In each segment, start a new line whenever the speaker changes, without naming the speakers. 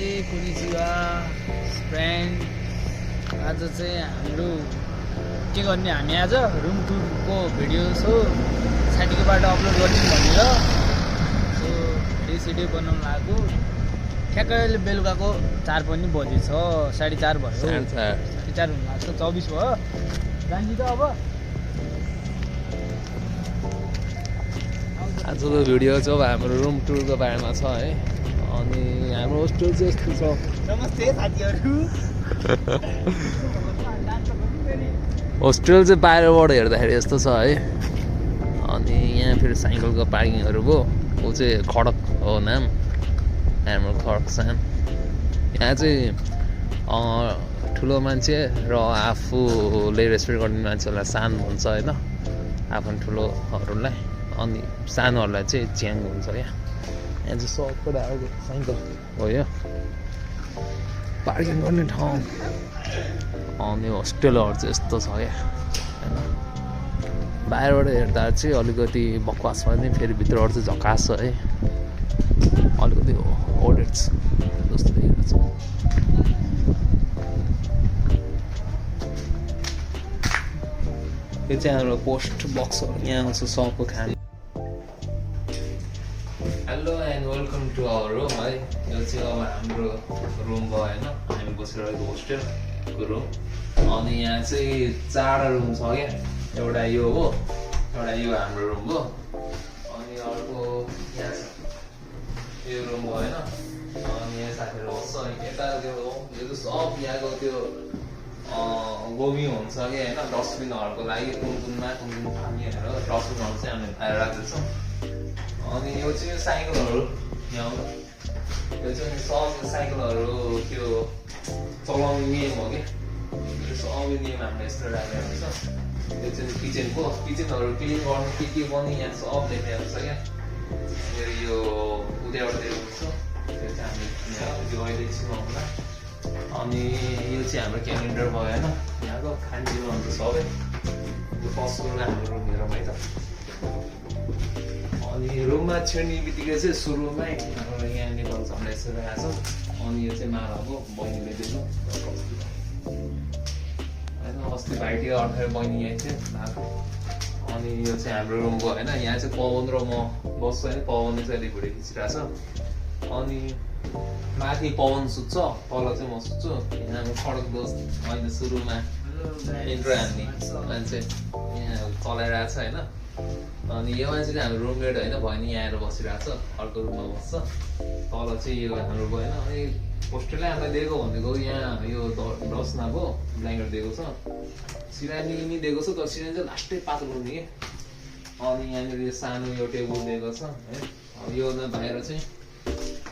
Konnichiwa friend. आज चाहिँ हाम्रो के गर्ने, हामी आज रुम टुरको भिडियो सो साथीकोबाट अपलोड गर्छौँ भनेर सो भिडियो बनाउनु लाग्यो। ठ्याक्कै अहिले बेलुकाको 4 पनि बजेछ, 4:30 भयो। 4:30 हुनु लाग्छ, 24 भयो। जान्छु त अब।
आजको भिडियो चाहिँ अब हाम्रो रुम टुरको बारेमा छ है। अनि हाम्रो होस्टेल चाहिँ यस्तो छ।
नमस्ते साथीहरू।
होस्टेल चाहिँ बाहिरबाट हेर्दाखेरि यस्तो छ है। अनि यहाँ फेरि साइकलको पार्किङहरू भयो। ऊ चाहिँ खडक हो नाम, हाम्रो खडक सान। यहाँ चाहिँ ठुलो मान्छे र आफूले रेस्पेक्ट गर्ने मान्छेहरूलाई सान भन्छ होइन, आफू ठुलोहरूलाई। अनि सानोहरूलाई चाहिँ च्याङ हुन्छ क्या। यहाँ चाहिँ सबको आएको साइकल हो यो पार्किङ गर्ने ठाउँ। अनि होस्टेलहरू चाहिँ यस्तो छ क्या होइन। बाहिरबाट हेर्दा चाहिँ अलिकति बकवास भयो नि, फेरि भित्रबाट चाहिँ झकास छ है। अलिकति ओल्ड एज जस्तो देखिएको छ। यो चाहिँ हाम्रो पोस्ट बक्सहरू यहाँ आउँछ सबको खाना। Hello and welcome to our room है। यो चाहिँ अब हाम्रो रुम भयो होइन, हामी बसिरहेको होस्टेलको रुम। अनि यहाँ चाहिँ 4 रुम छ क्या। एउटा यो हो, एउटा यो हाम्रो रुम हो, अनि अर्को यहाँ छ यो रुम भयो होइन। अनि यहाँ साथीहरू बस्छ। यता त्यो यो सब यहाँको त्यो गोमी हुन्छ कि होइन, डस्टबिनहरूको लागि कुन फाल्ने भनेर डस्टबिनहरू चाहिँ हामीले बाहिर राख्दैछौँ। अनि यो चाहिँ साइकलहरू यहाँ यो चाहिँ सब साइकलहरू त्यो चलाउने नियम हो कि। यो सबै नियम हामीले यस्तो राखेको हुन्छ। यो चाहिँ किचनको किचनहरू क्लिन गर्नु के पनि यहाँ सब लेखेको छ क्या। यो उद्याबाट दिएको हुन्छ, त्यो चाहिँ हामीले त्यो अहिले एकछिनमा आउँला। अनि यो चाहिँ हाम्रो क्यालेन्डर भयो होइन, यहाँको खानपिन हुन्छ सबै। यो फर्स्ट रुम हाम्रो रुम हेरौँ है त। अनि रुममा छिर्ने बित्तिकै चाहिँ सुरुमै हाम्रो यहाँ निकल्छ हामीलाई यसो राखेको छ। अनि यो चाहिँ मालाको बहिनीले दिनु होइन, अस्ति भाइटिका अर्थात् बहिनी यहाँ थियो भएको। अनि यो चाहिँ हाम्रो रुमको होइन, यहाँ चाहिँ पवन र म बस्छु होइन। पवनले चाहिँ अलिक भिडियो खिचिरहेको छ। अनि माथि पवन सुत्छ, तल चाहिँ म सुत्छु। यहाँ सडक दोस्त अहिले सुरुमा इन्ट्रो हान्ने मान्छे यहाँ चलाइरहेको छ होइन। अनि यो मान्छे चाहिँ हाम्रो रुममेट होइन, बहिनी यहाँ आएर बसिरहेको छ, अर्को रुममा बस्छ। तल चाहिँ यो हाम्रो होइन। अनि होस्टेलले हामीलाई दिएको भनेको यहाँ यो डसनाको ब्ल्याङ्केट दिएको छ, सिरानी नि दिएको छ। तर सिरानी चाहिँ लास्टै पातलो हुने कि। अनि यहाँनिर यो सानो यो टेबल दिएको छ है। यो बाहिर चाहिँ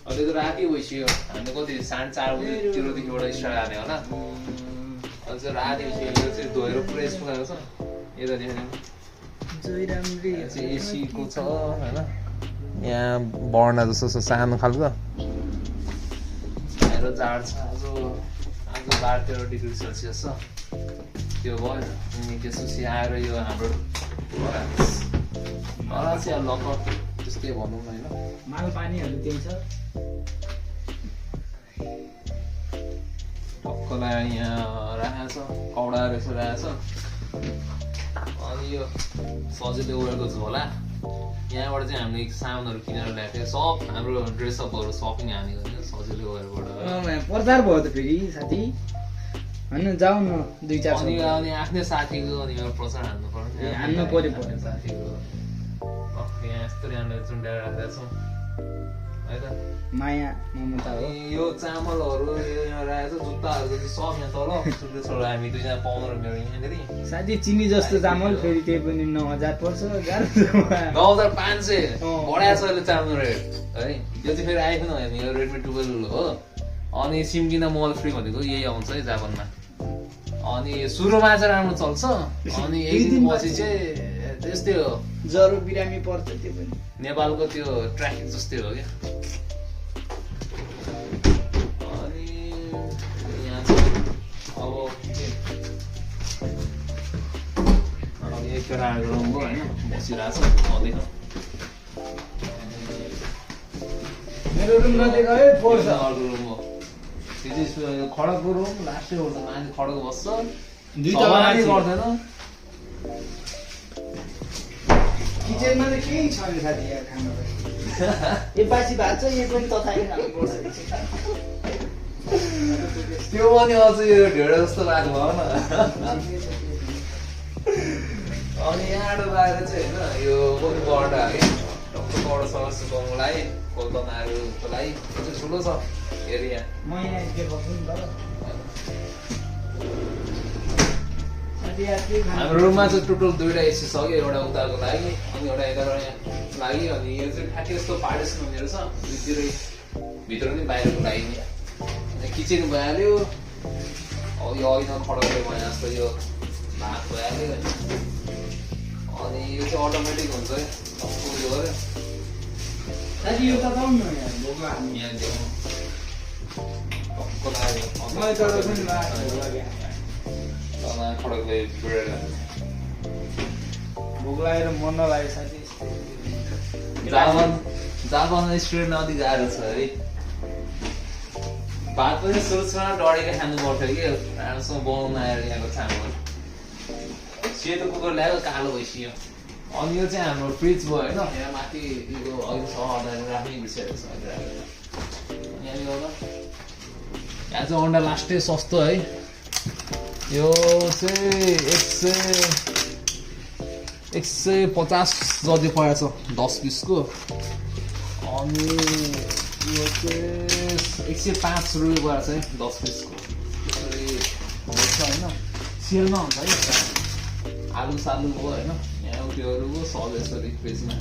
अहिले त राति भइसक्यो, हामीले कति 4:30 बजीतिरदेखिबाट स्टार्ट हाने होला। अहिले चाहिँ राति भइसक्यो। यो चाहिँ धोएर पुरै सुकाएको छ। यता देखाउने चाहिँ एसीको छ होइन। यहाँ बर्ना जस्तो छ सानो खालको। बाहिर जाड छ। आज 12-13 डिग्री सेल्सियस छ। त्यो भयो। अनि त्यसपछि आएर यो हाम्रो चाहिँ अब लक त्यस्तै भनौँ न होइन।
माल पानीहरू त्यही छ।
टक्कलाई यहाँ राखेको छ, कौडा रहेछ राखेको छ। अनि यो सजिलो गएको झोला, यहाँबाट चाहिँ हामीले सामानहरू किनेर ल्याएको थियो। सब हाम्रो ड्रेसअपहरू सपिङ हानेको थियो सजिलो गएरबाट।
प्रचार भयो त फेरि साथी होइन, जाउँ न 2-4।
अनि आफ्नै साथीको अनि प्रचार हान्नु पर्यो,
हान्नु पर्यो
साथीको। यहाँ यस्तो हामीले चुन्डाएर राखेका छौँ है त।
माया ममता हो।
यो चामलहरू यहाँ राखेको छ, जुत्ताहरू सब यहाँ तल सुत्दै छ। हामी दुईजना पाउनु र मेरो यहाँनिर
साथी चिनी जस्तो चामल, फेरि त्यही पनि 9,000 पर्छ।
9,500 बढाएको छ अहिले चामल रेट है। यो चाहिँ फेरि आइफोन हो, यो रेडमी 12 हो। अनि सिमकिना मोबाइल फ्री भनेको यही आउँछ है जापानमा। अनि सुरुमा चाहिँ राम्रो चल्छ, अनि एक दिनपछि चाहिँ त्यस्तै हो,
ज्वरो बिरामी पर्छ। त्यो पनि
नेपालको त्यो ट्राफिक जस्तै हो क्या। अनि यहाँ चाहिँ अब एक केटाहरूको रुम हो होइन, बसिरहेको छ अलिक।
मेरो रुम नदेख है, फोर्छ।
अर्को रुम हो। त्यो चाहिँ खडकको रुम लास्टै हुन्छ माथि खडक बस्छ
दुईटा
सवारी गर्दैन
किचनमा त केही छैन साथी यहाँ खाना यो बासी भात छ यो पनि तताएर खानुपर्छ
त्यो पनि अझ यो ढेँडो जस्तो लाग्नु भएन अनि यहाँबाट बाहिर चाहिँ होइन यो पनि बडा है टक्क बडा सदस्य गाउँलाई कोलकाताहरूको लागि त्यो चाहिँ ठुलो छ एरिया
म यहाँ देखाउँछु नि त साथी यहाँ के खाना
हाम्रो रुममा चाहिँ टोटल दुईवटा एसी छ कि एउटा उताको लागि अनि एउटा यताबाट लागि अनि यो चाहिँ ठ्याक्कै यस्तो पार्टिसन हुने रहेछ दुईतिरै भित्र नि बाहिरको लागि नि अनि किचन भइहाल्यो अब यो ऐना खडकले भयो जस्तो यो भात भइहाल्यो अनि यो चाहिँ अटोमेटिक हुन्छ है उयो गऱ्यो
साथी यो त पाउनु न यहाँ भोक लाग्यो
यहाँ देख्नु टक्क लाग्यो
मलाई तर पनि लाग्यो
खडकले बिडेर
भोक लागेर मन नलाग्यो साथी
जापान स्टुडेन्ट अलिक गाह्रो छ है भात पनि सुरु सुरुमा डढेर खानु पर्थ्यो कि राम्रोसँग बनाउन आएर यहाँको चामल सेतो कुकुर ल्यायो कालो भइसक्यो अनि यो चाहिँ हाम्रो फ्रिज भयो होइन यहाँ माथि यो अहिले छ अँडाले राख्नै बिर्सेको छ यहाँनिर यहाँ चाहिँ अन्डा लास्टै सस्तो है यो चाहिँ 150 जति परेको छ 10 पिसको अनि यो चाहिँ 105 रुपियाँ परेको छ है 10 पिसको त्यसरी हुन्छ होइन सेलमा हुन्छ है आलु सालु भयो होइन यहाँ त्योहरू भयो सब यसरी फ्रिजमा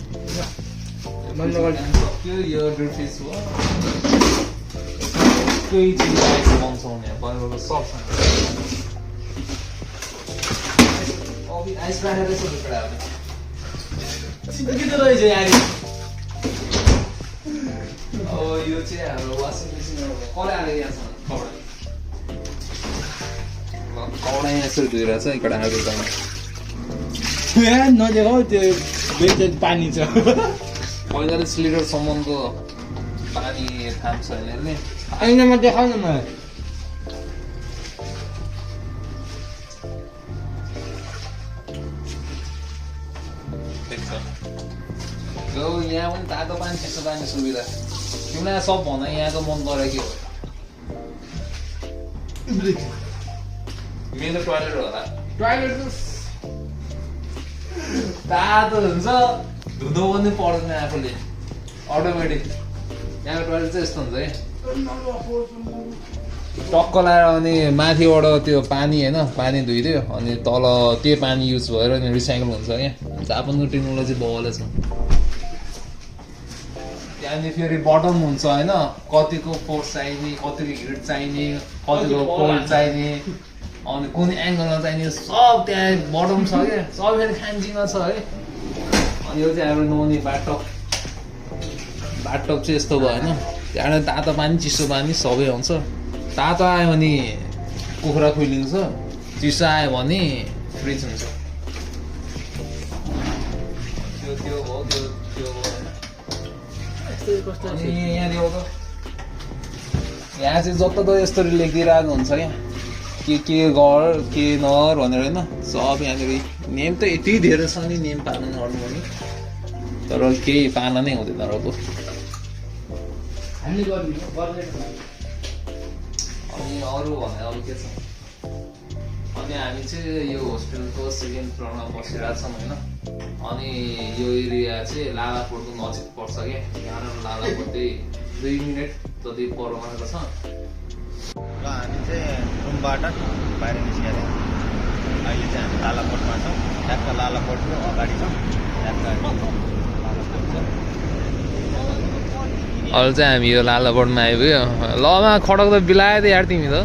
सक्यो यो ड्रिप फ्रिज भयो केही चिज पाउँछौँ यहाँ बनेको सब छ आइस राखेर रहेछ सिधै रहेछ यहाँ अब यो चाहिँ हाम्रो वासिङ मेसिन कसले हालेको यहाँ छ कपडा कपडा यहाँ यसरी धोइरहेछ एकवटा हालेको छैन
नदेखाउ त्यो बेचेट पानी छ
45 लिटरसम्मको पानी थाप्छ यिनीहरूले
ऐनामा देखाउ न मलाई
यो यहाँ पनि तातो पानी चिसो पानी सुविधा तिमीलाई सब भन्दा यहाँको मन परेको हो मेरो टोइलेट होला
टोइलेट
तातो हुन्छ धुँदो पनि पर्दैन आफूले अटोमेटिक यहाँको टोइलेट चाहिँ यस्तो हुन्छ है टक्क लगाएर अनि माथिबाट त्यो पानी होइन पानी धुइदियो अनि तल त्यो पानी युज भएर अनि रिसाइकल हुन्छ क्या जापानको टेक्नोलोजी बवालै छ त्यहाँदेखि फेरि बटम हुन्छ होइन कतिको फोर्स चाहिने कतिको हिट चाहिने कतिको कोल्ड चाहिने अनि कुन एङ्गलमा चाहिने सब त्यहाँ बटम छ क्या सब फेरि खानजिमा छ है अनि यो चाहिँ हाम्रो नुहाउने बाथटब चाहिँ यस्तो भयो होइन त्यहाँबाट तातो पानी चिसो पानी सबै आउँछ तातो आयो भने कुखुरा खुइलिन्छ चिसो आयो भने फ्रिज हुन्छ त्यो भयो अनि यहाँ देऊ त यहाँ चाहिँ जता त यस्तरी लेखिदिइरहेको हुन्छ क्या के गर के नगर भनेर होइन सब यहाँनिर नेम त यति धेरै छ नि नेम पालन गर्नु भने तर केही पालन नै हुँदैन र पो अनि अरू भने अब के छ अनि हामी चाहिँ यो होस्टेलको सेकेन्ड फ्लोरमा बसिरहेको छौँ होइन अनि यो एरिया चाहिँ लालापोटको नजिक पर्छ क्या यहाँ लालापोट चाहिँ 2 मिनट जति पर मात्र छ
र हामी चाहिँ रुमबाट बाहिर निस्केर अहिले चाहिँ हामी लालापोटमा छौँ ट्याक्क लालापोटको अगाडि छौँ ट्याक्क लालापोट छ
अहिले चाहिँ हामी यो लालापोटमा आइपुग्यो लमा खडक त बिलायो त यार तिमी त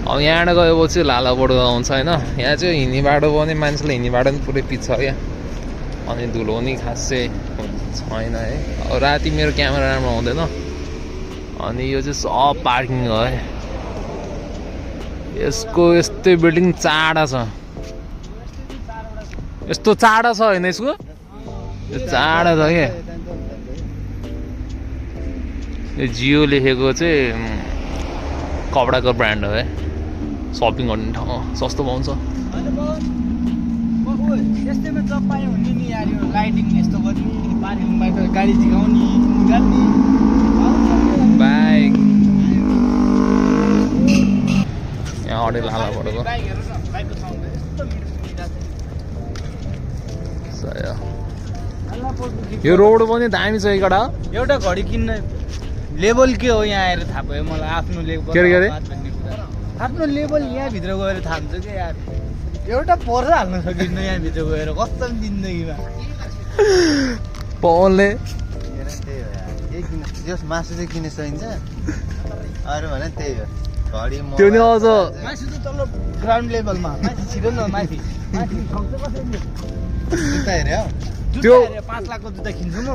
अब यहाँबाट गएपछि लालापोट आउँछ होइन यहाँ चाहिँ हिँड्ने बाटो पनि मान्छेले हिँड्ने बाटो पनि पुरै पिच्छ क्या अनि धुलो पनि खास चाहिँ छैन है अब राति मेरो क्यामेरा राम्रो आउँदैन अनि यो चाहिँ सब पार्किङ हो है यसको यस्तै बिल्डिङ चाडा छ यस्तो चाडा छ होइन यसको यो चाडा छ क्या यो जियो लेखेको चाहिँ कपडाको ब्रान्ड हो है, सपिङ गर्ने ठाउँ हो, सस्तो पाउँछ।
यस्तैमा जब पायो भने नि यार यो लाइटिङ यस्तो गर्ने पार्किङबाट गाडी झिकाउने निकाल्ने
बाइक यहाँ अडे लाला परेको
बाइकहरू न बाइकको साउन्ड यस्तो
सही हो। यो रोड पनि दामी छ एकटा
एउटा घडी किन्न लेभल के हो यहाँ आएर थाहा भयो मलाई आफ्नो लेभल
के अरे?
आफ्नो लेभल यहाँभित्र गएर थाहा हुन्छ क्या यार एउटा पर्छ हाल्न सकिन्न यहाँभित्र गएर कस्तो जिन्दगीमा
पवनले
त्यही हो यार, केही किन जस मासु चाहिँ किन्न सकिन्छ, अरू भने त्यही हो घडी
त्यो नि अझ
मासु त तल ग्राउन्ड लेभलमा माथि छिटो न माथि माथि सक्छ कसरी
जुत्ता हेऱ्यो
त्यो
5 लाखको जुत्ता किन्छु म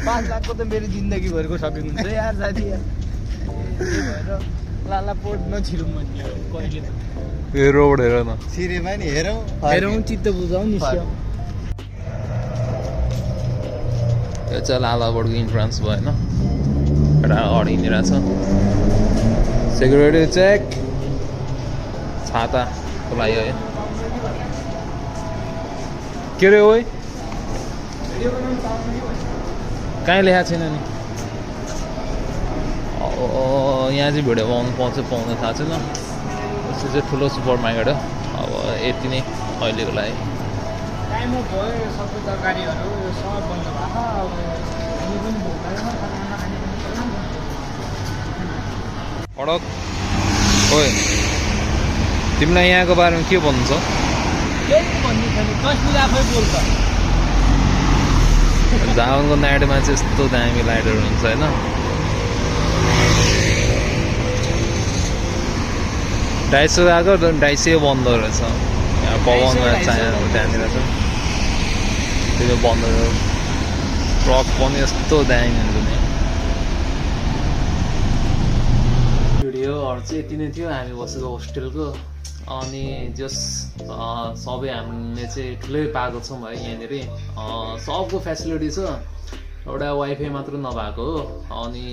5 लाखको त मेरो जिन्दगीभरको सपिङ हुन्छ यार साथी यार त्यही भएर लाला पोर्ट नछिरौँ भन्ने हो कहिले त
यो रोड हेर न,
सिरेमा नि हेरौँ
हेरौँ चित्त बुझाउँ नि
यो चाहिँ लालाबोर्डको इन्ट्रान्स भयो होइन, एउटा अगाडि हिँडिरहेछ, सेक्युरिटी चेक, छाताको लागि है के रे ओइ कहीँ लेखाएको छैन नि। यहाँ चाहिँ भिडियो पाउनु पाउँछ पाउँदैन थाहा छैन, यस्तो चाहिँ ठुलो सुपर मार्केट हो। अब यति नै अहिलेको लागि।
टाइममा भयो यो सबै तरकारीहरू यो सब बन्द भएको अब हामी पनि भोक लाग्यो खाना खाने
अडक ओए तिमीलाई यहाँको बारेमा के भन्नु छ?
केही भन्ने छैन कश्मीर आफै बोल्छ
जावनको नाइटमा चाहिँ यस्तो दामी लाइटहरू हुन्छ होइन, 250 आएको 250 बन्द रहेछ यहाँ पवनमा चाइनाको त्यहाँनिर छ त्यो बन्द ट्रक पनि यस्तो दामी हुन्छ नि। भिडियोहरू चाहिँ यति नै थियो हामी बसेको होस्टेलको, अनि जस सबै हामीले चाहिँ ठुलै पाएको छौँ है यहाँनिर, सबको फेसिलिटी छ, एउटा वाइफाई मात्र नभएको हो, अनि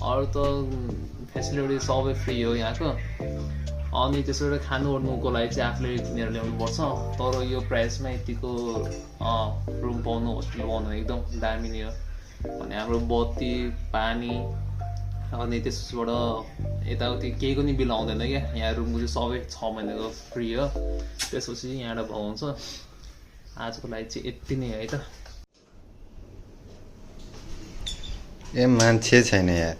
अरू त फेसिलिटी सबै फ्री हो यहाँको। अनि त्यसबाट खानु ओर्नुको लागि चाहिँ आफूले किनेर ल्याउनुपर्छ, तर यो प्राइसमा यतिको रुम पाउनु होस्टेल पाउनु एकदम दामी नै हो। अनि हाम्रो बत्ती पानी अनि त्यसबाट यताउति केहीको नि बिल आउँदैन क्या, यहाँ रुमको चाहिँ सबै 6 महिनाको फ्री हो, त्यसपछि यहाँबाट भगाउँछ। आजको लागि चाहिँ यति नै है त।
ए मान्छे छैन यार।